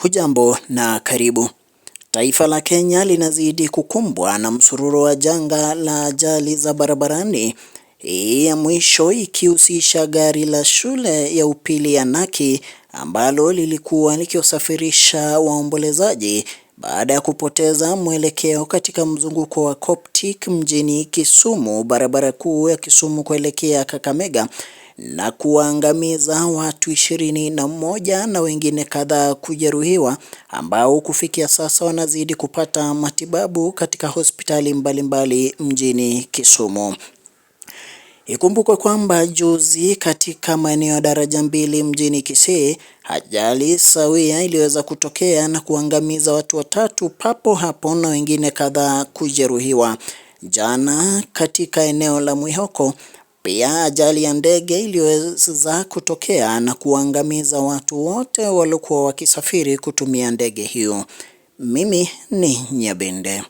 Hujambo na karibu. Taifa la Kenya linazidi kukumbwa na msururo wa janga la ajali za barabarani, hii ya mwisho ikihusisha gari la shule ya upili ya Naki ambalo lilikuwa likiwasafirisha waombolezaji baada ya kupoteza mwelekeo katika mzunguko wa Coptic mjini Kisumu, barabara kuu ya Kisumu kuelekea Kakamega na kuwaangamiza watu 21 na wengine kadhaa kujeruhiwa ambao kufikia sasa wanazidi kupata matibabu katika hospitali mbalimbali mjini Kisumu. Ikumbukwe kwamba juzi katika maeneo ya Daraja Mbili mjini Kisii, ajali sawia iliweza kutokea na kuangamiza watu watatu papo hapo na wengine kadhaa kujeruhiwa. Jana katika eneo la Mwihoko pia ajali ya ndege iliweza kutokea na kuangamiza watu wote waliokuwa wakisafiri kutumia ndege hiyo. Mimi ni Nyabende.